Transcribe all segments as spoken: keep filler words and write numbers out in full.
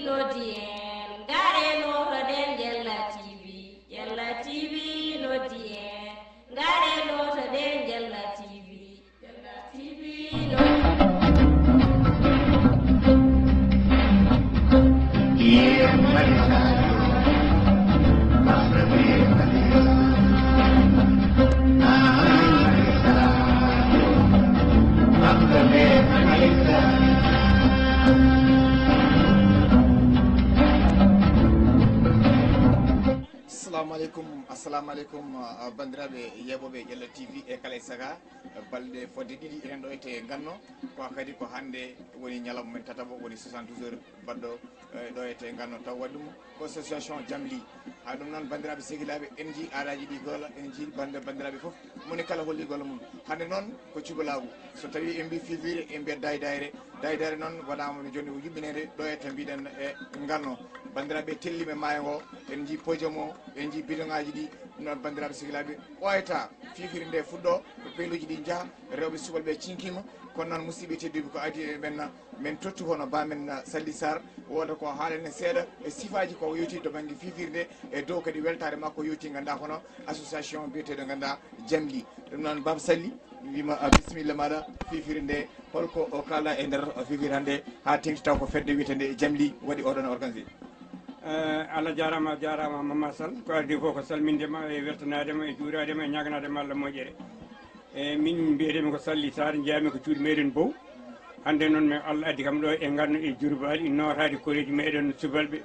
Noddi en, ngare nootoɗen Jella T V. Jella T V noddi en, ngare nootoɗen Jella T V. Jella T V noddi en. Assalamu aleykum, assalamu aleykum, uh, bandiraɓe yeɓoɓe Jella T V e kala e saga. Balɗe fodde ɗiɗi eɗen ɗo ete ganno, ko kadi ko hannde woni ñalawma men tataɓo, woni soixante-douze heures baɗɗo, eh, ɗo ete ganno, taw waɗi ɗum ko association Jamli. Ha ɗum noon, bandiraɓe sehilaɓe, en jii aadaji ɗi gola, en jii bande bandiraɓe fof, moni kala holli golla mum. Hannde noon ko cubalagu, so tawi en mbi fifire, en mbiyat daydayre. Daydayre noon waɗama no jonni ko yuɓɓinede ɗo ete mbiɗen e ganno. Bandiraɓe tellima e maayo ngo, en jii pojom o, en jii bidoŋaji ɗi. Ɗum noon bandiraɓe sehilaɓe, ɓooyata fifire nde fuɗɗo, ko peeluji ɗi jaaha, rewɓe subalɓe cinkima. Kono noon, musidɓe tedduɓe, ko adi e men, men tottu hono ba men Salli Sarr, wooda ko haalane seeɗa e sifaji ko yowti to banggue fifirde, e dow kadi weltare makko yowti, ganduɗa, hono association biyeteɗo, ganduɗa, Jamli. Ɗum noon, Baba Salli, mi wima, ah, bisimilla maɗa, fifirde nde, holko o kala e nder o fifirde hannde, ha tengti taw ko fedde wiyetende Jamli waɗi oɗon organisé? Eh, Allah jarama, jarama Mama Sall. Ko addi fof ko salminde ma e weltanade ma e juurade ma e ñaganade ma Allah moƴƴere. E min mbiyetemi ko Salli Sarr, jeeyami ko cuuɗi meɗen Bow. Hannde noon mi, Allah addi kam ɗo e ganno e Jurbali, nootade koreeji meɗen subalɓe.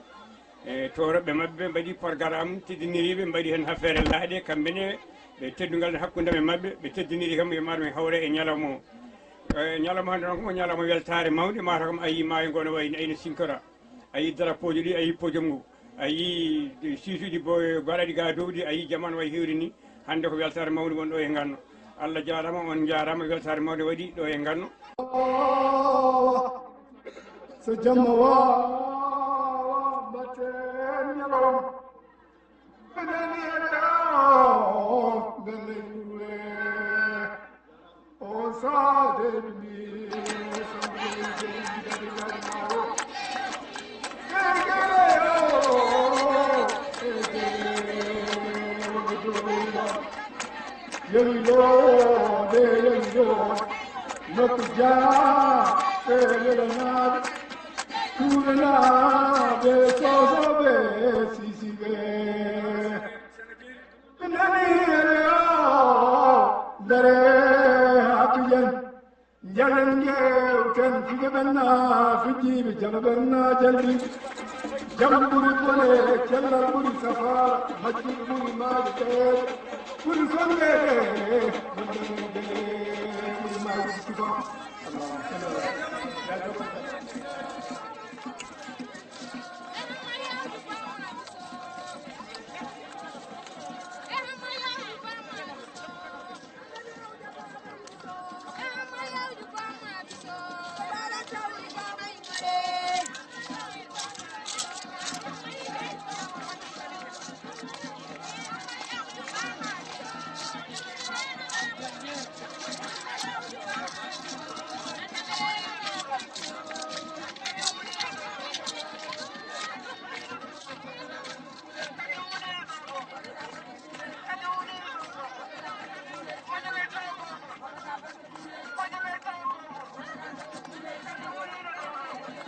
E toroɓe mabɓe mbaɗi programme, teddiniriɓe mbaɗi hen affaire laaɗe, kamɓe ne ɓe teddungal ne hakkunde e mabɓe, ɓe teddiniri kam yo mar mi hawre e ñalawma o. E ñalawma hannde noon ko ñalawma weltare mawde, mataw kam a yii maayo ngo no wayi ni, ayno sinkora. A yii drapeau ji ɗi, a yii pojom ngu, a yii siisuji bo-, baɗaɗi ga dow ɗi, a yii jaman way hewri ni. Hannde ko weltare mawde won ɗo e ganno. Allah jarama, on jarama, weltare mawde waɗi ɗo e ganno. So jamma wawa mbatten ñalawma. Enen ene o belle yurwe. O saade mi Yeriloode yeriloode nokku jaa ɓe welanaaɓe tuurenaaɓe soosooɓe sisiɓe. Nani o dare happiyen. Njalen ngeewten fige ɓenna fijjiiɓe jalo ɓenna jalbi. Jam ɓuri bone cellal ɓuri safaara majjum ɓuri maade ɓeere ɓuri songeede ɓuri maade tufa.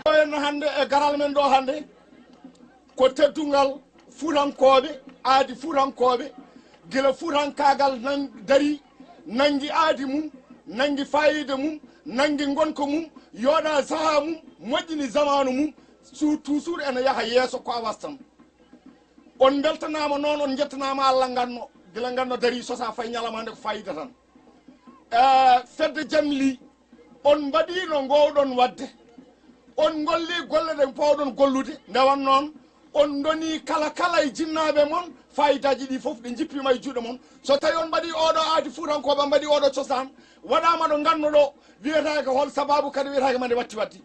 Ɗo henno hannde e garal men ɗo hannde ko teddungal Fuutankooɓe, aadi Fuutankooɓe, gila Fuutankaagal nan darii, nanngi aadi mum, nanngi faayiida mum, nanngi ngonka mum, yooɗa sahaa mum, moƴƴini zamaanu mum, su toujours ene yaha yeeso ko awas tan. On mbeltanaama noon, on njettanaama Allah nganno, gila nganno darii sosaa fay ñalawma hannde ko faayiida tan. Eh, fedde Jamli, on mbaɗii no ngoowɗon waɗde, on ngollii golle ɗe mbaawɗon gollude, nde won noon on ndonii kala kala e jinnaaɓe mon, faayidaaji ɗii fof ɗi njippiima e juuɗe mon. So tawii on mbaɗii ooɗoo aadi fuutankooɓe, on mbaɗii ooɗoo cosaan, waɗaama ɗo nganno ɗo, wiyetaake hol sabaabu kadi wiyetaake ma nde watti waddi.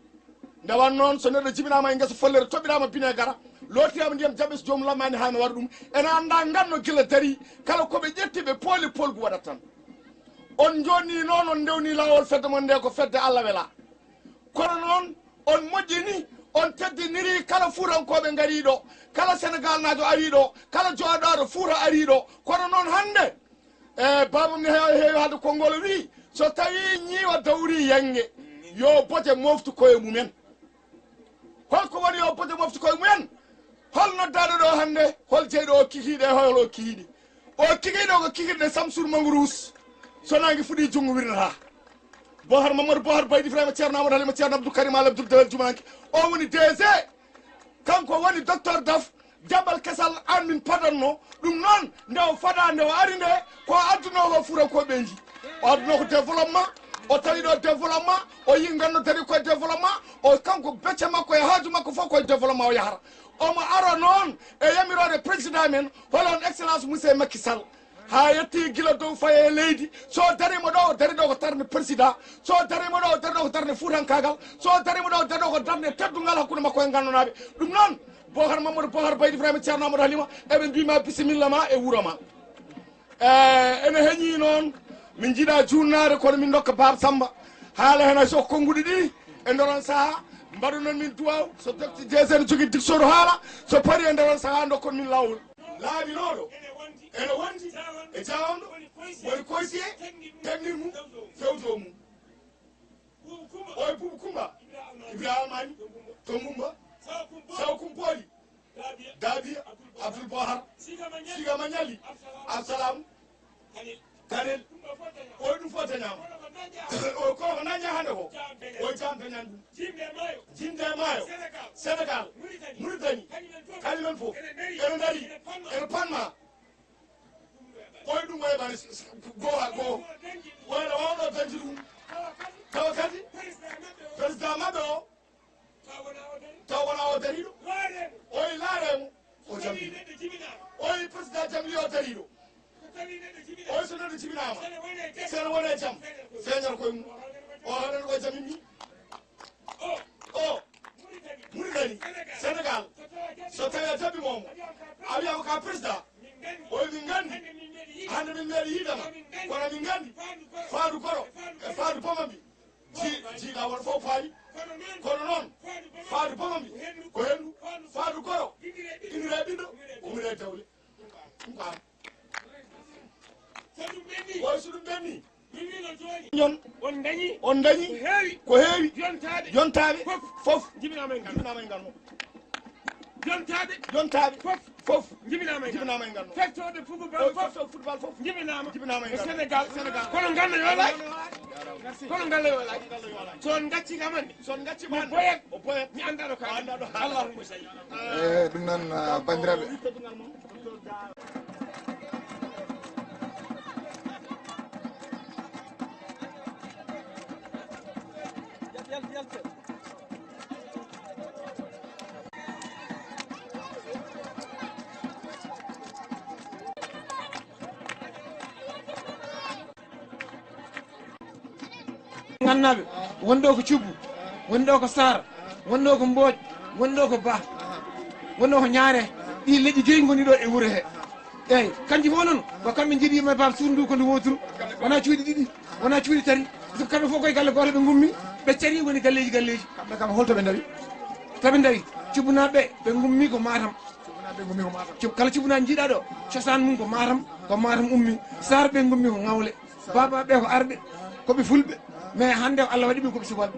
Nde won noon so neɗɗo jibinaama e ngesa follere, toɓɓiraama bineegara, lootiraama ndiyam jaɓɓe so joomum lammaani haa mi waɗa ɗum, ene anndaa nganno gila darii, kala ko ɓe ƴetti ɓe pooli, poolgu waɗat tan. On njoɗnii noon, on ndewnii laawol fedde mon nde ko fedde Allah welaa. Kono noon, on moƴƴinii, On teddiniri kala Fuutankooɓe ngariiɗo, kala Senegaalnaajo ariiɗo, kala jooɗaaɗo Fuuta ariiɗo. Kono noon hannde, e baabam ne heewi, heewi haalde konngol o wiyi, so tawii ñiiwa dawrii yannge, yo boje mooftu koye mumen. Holko woni yo boje mofti koye mumen? Hol noddaaɗo ɗo hannde? Hol jeyɗo o kikiiɗe? Hol o kikiiɗe? O kikiiɗo ko kikiiɗe Samsul Mangu Ruus. So naange fuɗi junngo wirnata. Bohar Mamadou Bohar Baydi Ibrahima Ceerno Amadou Halima Ceerno Abdou Karim Al Abdoul Dawel Jumaanke. O woni D G. Kanko woni docteur Daf. Jaɓal kesal an min padanno. Ɗum noon, nde o faɗa, nde o ari nde, ko adduno ko Fuutankooɓe nji. O adduno ko développement, o tawi ɗo développement, o yi nganno dari koye développement, o kanko becce makko e haaju makko fof koye développement o yahata. Omo ara noon e yamiroore président men, hono on excellence monsieur Macky Sall. Haa yetti gila dow faye e leydi, so darima ɗo, o dari ɗo ko darnde président, so darima ɗo, o dari ɗo ko darnde fuutankaagal, so darima ɗo, o dari ɗo ko darnde teddungal hakkunde makko e ngannunaaɓe. Ɗum noon, Bohar Mamadou Bohar Baydi Ibrahima Ceerno Amadou Halima, eɓe mbima bisimilla ma e wuro ma. E, ene heñi noon, min njiɗa juunnaade, kono min ndokka Baaba Samba haala heen hay so ko konnguɗi ɗi e nder on sahaa. Mbaɗu noon min duwaw, so docteur Jeese ne jogii dictionnaire haala, so pari e nder on sahaa ndokkon min laawol. Laaɓinooɗo ene wondi e jaawanɗo woni koysiye, tegnir mum, fewjo mum. Oye Buubu Kumba, Ibrahima Mani, to Mumba, Saw Kumpooli, Daabiya, Abdul Bohar, Siga Mañali, Absalaam, Kanel. Oye ɗum fof dañaama. Oye koko daña hannde ko. Oye jam dañan ɗum. Jinde e maayo. Sénégal. Mauritanie. Kañumen fof. Ene ndari. Ene panma. Koye ɗum wayi bane s-, s-, goo ha goo. Wayno wawɗo dañde ɗum. Tawa kadi, président maɓɓe o, tawa wona o dariiɗo. Oye laaremo, o jamli. Oye président jamli o dariiɗo. Oye so neɗɗo jibinaama, sene wone jam, feeñata koye mum. O haɗata koye jam immi. O, Mauritanie, Sénégal, so tawi a jaɓi momo, a wiya ko ka président, oye min nganndi, hannde min meeɗi yiidema, kono min nganndi, faandu koro, e faandu bomambi, ji-, jiiga won fof faali, kono noon, faandu bomambi, ko henndu, faandu koro, innire ɓiɗɗo, ummire dawle. Ɗum ko an. Oy so ɗum ɓenni. Ñon. On dañi. On dañi. Ko heewi. Ko heewi. Yontaaɓe. Yontaaɓe. Fof. Fof. Jibinaama e ngal. Jibinaama e ngal. Yontaaɓe. Yontaaɓe. Fof. Fof. Jibinaama e ngal. Jibinaama e ngal. Fettooɓe football fof. Fettooɓe football fof. Jibinaama. Jibinaama e ngal. Sénégal. Sénégal. Kono ngannda yo laaj. Merci. Kono ngannda yo laaj. Ngannda yo laaj. So on ngacci kam anndi. So on ngacci kam anndi. Boyat. O boyat. Mi anndaa ɗo ka. Anndaa ɗo ka. Allahumma salli. Eh, ɗum noon, ah, banndiraaɓe. Ngannaaɓe, won ɗo ko Cubbu, won ɗo ko Saar, won ɗo ko Mbooj, won ɗo ko Ba, won ɗo ko Ñaare. Ɗi leƴƴi joyi ngoni ɗo e wuro he. Eeyi, kanji fof noon, ko kamɓe njiɗi yimɓe Baaba Suudu ndu ko ndu wooturu. Wona cuuɗi ɗiɗi, wona cuuɗi tati. Parce que kamɓe fof koye galle gooto ɓe ngummi, ɓe carii ngoni galleeji, galleeji. Kamɓe kam holto ɓe ndawi? To ɓe ndawi, Cubbunaaɓe ɓe, ɓe ngummi ko Matam. Cubbunaaɓe ngummi ko Matam. Cub-, kala Cubbunaaɗo njiiɗaa ɗo, cosaan mum ko Matam, ko Matam ummi. Saar ɓe ngummi ko Ŋawle. Baaba ɓe ko arɓe, ko ɓe fulɓe, mais hannde o Allah waɗi ɓe ko ɓe subalɓe.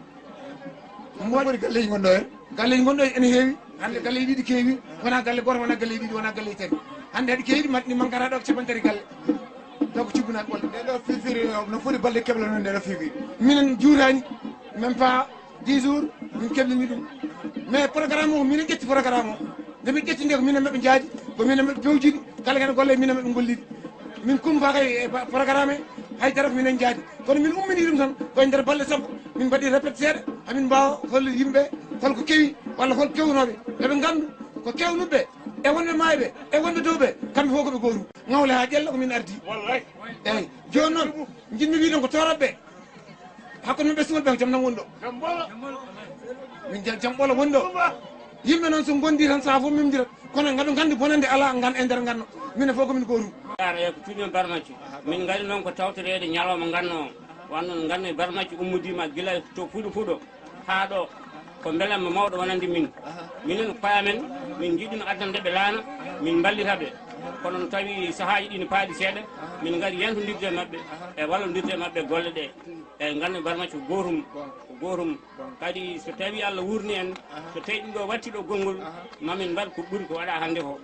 Mboɗi galleeji ngonɗo heen. Galleeji ngonɗo heen ene heewi. Hannde galleeji ɗiɗi keewi, wona galle gooto, wona galleeji ɗiɗi, wona galleeji tati. Hannde haɗi keewi, mat-, ɗi mankata ɗo ko cappanɗe tati galle. Donc Cubbunaaɓe ɓolɓe. Nde ɗo fifiri, no foti balɗe keɓla noon nde ɗo fifiri? Minen juutaani, même pas dix jours, min keblini ɗum. Mais programme o, ko minen ƴetti programme o. Nde min ƴetti nde, ko minen maɓɓe njaadi, ko minen maɓɓe pewjini. Kala kene golle, minen maɓɓe ngolliri. Min kumpaaka e pa-, programme he, haydara ko minen njaadi. Kono min ummini ɗum tan, ko e nder balɗe sappo, min mbaɗi répète seeɗa, hamin mbaawa hollude yimɓe holko kewi, walla hol kewnooɓe. Eɓe nganndu ko kewnuɓe, e wonɓe maayɓe, e wonɓe dowɓe, kamɓe fof ko ɓe gootum. Ŋawle haa ƴella ko min ardi. Wallay. Eeyi. Jooni noon, njiɗmi wiide ko tooroɓe ɓe. Hakkunde men ɓe sumol ɓe ko jam tan woni ɗo. Jam ɓolo. Min jam, jam ɓolo woni ɗo. Yimɓe noon so ngondi tan, sahaa fof memdira. Kono ngaɗu nganndi bonannde alaa ngan e nder nganno. Minen fof ko min gootum. Yaara e ko cuuɗi men Barmacci. Min ngari noon ko tawtoreede ñalawma nganno o. Wano noon nganno e Barmacci ummodiima gila to fuɗo fuɗo haa ɗo. Ko mbelamma mawɗo wonande min. Minen koye amen, min njiɗino addande ɓe laana, min mballita ɓe. Kono no tawi sahaaji ɗi no paaɗi seeɗa, min ngari yantondirde e maɓɓe, e wallondirde e maɓɓe golle ɗe. E ngannde mbar macco ko gootum, ko gootum. Kadi so tawi Allah wuurni en, so tawi ɗum ɗo watti ɗo konngol, ma min mbaɗ ko ɓuri ko waɗa hannde ko.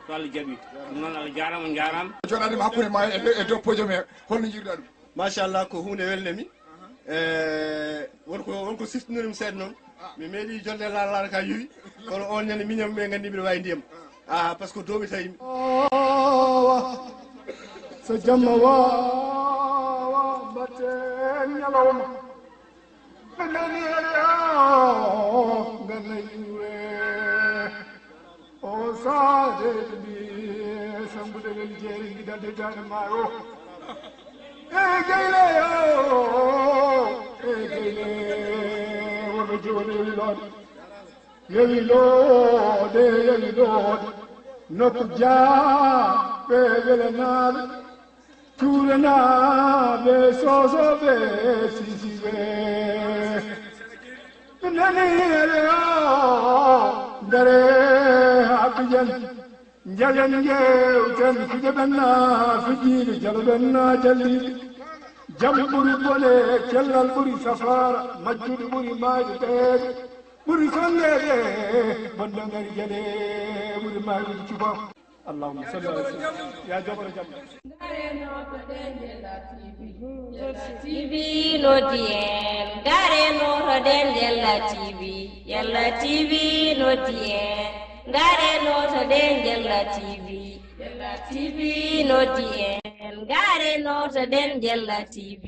So Allah jaɓi. Ɗum noon Allah jaaraama, on njaaraama. Joɗaade ma hakkunde ma e, e doppojo me, holno jiiruɗa ɗum? Machallah, ko huunde welnde mi. E, wonko, wonko siftinori mi seeɗa noon. Mi meeɗi jolde laal laal ka yowi. Kono on ñande miñam ɓe nganndi mbiɗa waawi ndiyam. Ah, parce que dooɓi tawi mi. Awa, so jamma wawa, mbatten ñalawma. Ɓe nani e yawo, ngana iwe. O saade ɓe mbi, sambude ngel jeeri gidal de daande maaro. E gayle o, e gayle, wonɓe jooni e wiloode. Yewi loode, yewi loode, nokku jaaɓe welanaaɓe, cuuranaaɓe, soosooɓe, siisiiɓe. Nani o, ndare haa pijan. Njahen njeewten, fijoɗen na fijiiɓe, jaloɗen na jalliiɓe. Jam ɓuri bone, cellal ɓuri safaara, majjuɗo ɓuri maayde ɓeede, ɓuri sonngeede, bonde ngari jale, ɓuri maayde cuba. Allahumma salli ala sayyidina. Ya jogoro jam. Ngareno to ɗen Jella T V. Jella T V noddi en. Ngareno to ɗen Jella T V. Jella T V noddi en. Ngareno to ɗen Jella T V. Jella T V noddi en. Ngareno to ɗen Jella T V.